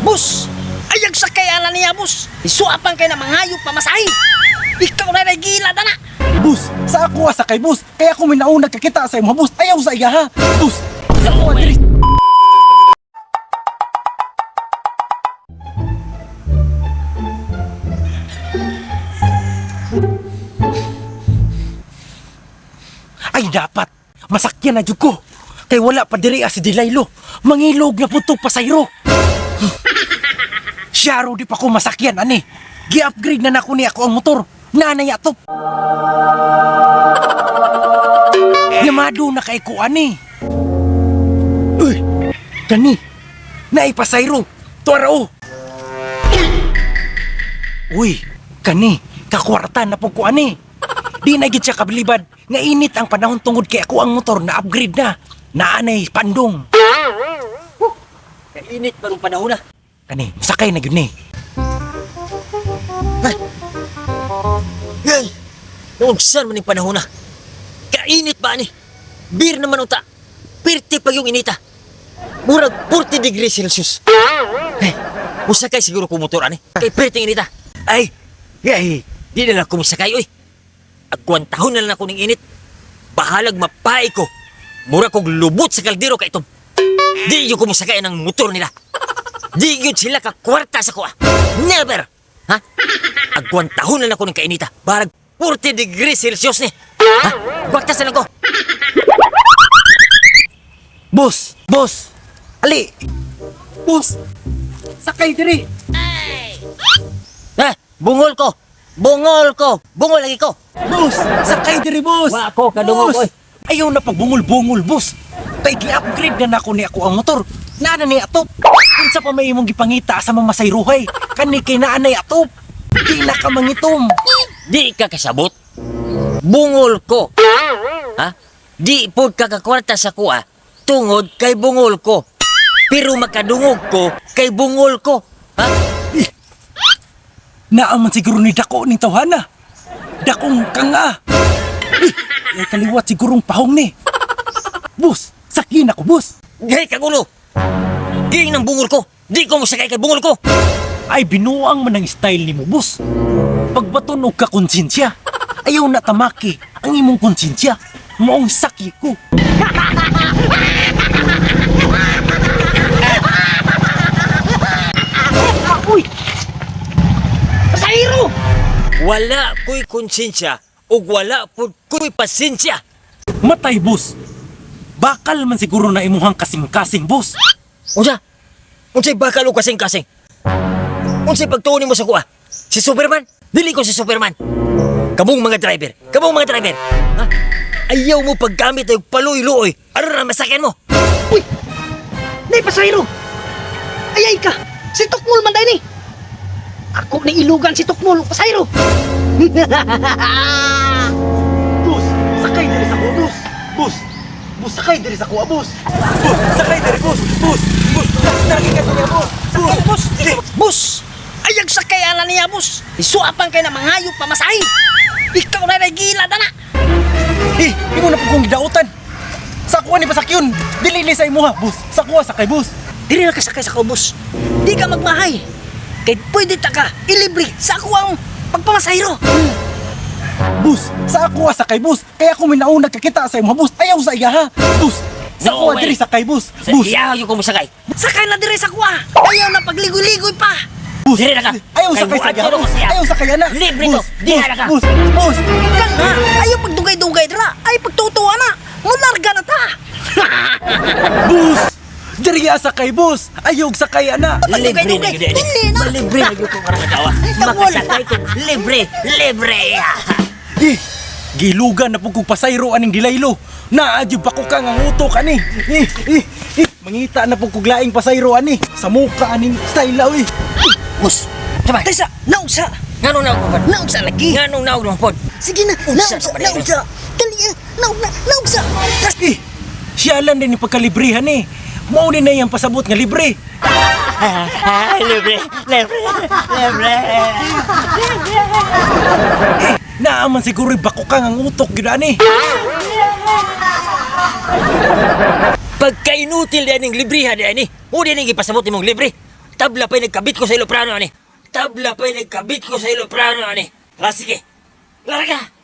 Bus! Ayag sa kayala niya, bus! Isuapan kay na mangayo pamasahe! Ikaw na nagila na! Bus, sa ako sakay bus. Kaya ako may nauna kakita sa imo bus. Ayaw sa iya ha. Bus, sa ako diri. Ay dapat masakyan na jud ko. Kay wala pa diri si Dilaylo. Mangilog na pud to pasayro. Siyaro di pa ko masakyan ani. Gi-upgrade na nako ni ako ang motor. Nanay atop. Yamado na kay ko ani. Uy, kani. Naipasayro. Tuara o. Uy, kani. Kakwarta na po ko ani. Di na gid siya kabilibad. Nga init ang panahon tungod kay ako ang motor na upgrade na. Naanay pandong. Kainit pa rin panahon na. Kani, sakay na gyud ni. Ay! Ay! Naunsan man yung panahon na. Kainit ba ni? Beer naman unta. Pirti pag yung inita. Murag 40 degrees Celsius. Ay, musakay siguro ko motor ani. Kay pirti inita. Ay, ay, di na lang kumusakay oy. Agkwantahon na lang ako ning init. Bahalag mapae ko. Mura kog lubot sa kaldero kay itom. Di yung kumusakay ng motor nila. Di yun sila kakwarta sa kuha. Never! Ha? Agkwantahon na lang ako ng kainita. Barag 40 degrees Celsius ni. Ha? Gwaktas na lang ko. Boss, boss. Ali. Boss. Sakay diri. Ha? Bungol ko. Bungol ko. Bungol lagi ko. Boss, sakay diri boss. Wa ako, kadungog, Boss, oy. Ayaw na pagbungol-bungol, boss. Kay gi-upgrade na nako ni ako ang motor. Naa na ni atop. Unsa pa may imong gipangita sa mga masayrohay? Kani kay naa na atop. Di na ka mangitom. Di ka kasabot. Bungol ko. Ha? Di pod ka kakwarta sa kuha tungod kay bungol ko. Pero makadungog ko kay bungol ko. Ha? Naa man siguro ni dako ning tawhana. Dakong kanga. Eh, ay kaliwat sigurong pahong ni. Boss, sakin ako, boss. Gay kagulo. Gay ng bungol ko. Di ko mosakay kay bungol ko. Ay binuang man ang style nimo, boss. Pagbaton og ka konsensya. Ayaw na tamaki ang imong konsensya. Moong saki ko. Uy! Pasahero! Wala ko'y konsensya ug wala pud ko'y pasensya. Matay, boss. Bakal man siguro na imuhang kasing-kasing, boss. Unsa? Unsay bakal og kasing-kasing? Unsay pagtuon nimo sa kuha? Si Superman? Dili ko si Superman. Kamong mga driver, kamong mga driver. Ha? Ayaw mo paggamit og paluy-luoy. Aron na masakyan mo. Uy! Nay, pasahero! Ayay ka! Si Tukmol man dahil ni! Ako ni ilugan si Tukmol, pasahero! Boss, sakay diri sa ko, boss. Boss, boss, sakay diri sa ko, boss. Boss, sakay diri, boss. Boss, boss, lagi ka niya, boss. Boss, Bus! Bus! Ayag sa kayala niya, bus! Isuapan kay na mangayo pamasahe! Ikaw na nagila na! Eh, imo na pud kong gidautan. Sa kuha ni pasakyon. Dili ni sa imuha, boss. Sa kuha sakay, boss. Dili na kasakay sa bus. Di ka magmahay. Kay pwede ta ka ilibre sa ako ang pagpamasahero. Boss, sa ako sakay, boss. Kaya ako may nauna kakita sa imuha, boss. Ayaw sa iya ha. Boss, sa No kuha way. diri sakay, boss. Boss, Iya yung kumusakay. Sakay na dire sa kuha. Ayaw na pagligoy-ligoy pa. boss. Diri na ka. Ayaw Kay sakay sa iya, buhat boss. siya. Ayaw sakay ana. Libre Boss, to. Di boss, na ka. Boss, boss. Kang ha! Ayaw pagdugay-dugay dra! Ay pagtutuwa na! Mularga na ta! Boss. Diri sakay, boss. Ayaw sakay ana. Libre na Dugay-dugay. gyud ini. Dili na. Libre na gyud ko karong adlaw. Tungol. Makasakay ko libre, libre. Eh, gilugan na pud kog pasayro aning dilaylo. Naa jud pa ko kang ang utok ani. Eh, eh, eh, mangita na pud kog laing pasayro ani. Sa muka aning style oy. Bus. Sabay. Taysa! Naunsa! Ngano na ako pod? Naunsa lagi! Ngano na ako pod? Sige na! Unsa Naunsa! na ba na yun? Naunsa! Dali! Ah. Naunsa! Naunsa! Eh, siya lang din yung pagkalibrihan eh. Mao ni na iyang pasabot nga libre. Libre, libre, libre. Eh, naaman siguro bako kang ang utok gyud ani. Pagkainutil yan ning librihan yan ni. O di ning ipasabot nimong libre. Tabla pa'y nagkabit ko sa iloprano ani. Tabla pa'y nagkabit ko sa iloprano ani. Ah, sige. Larga.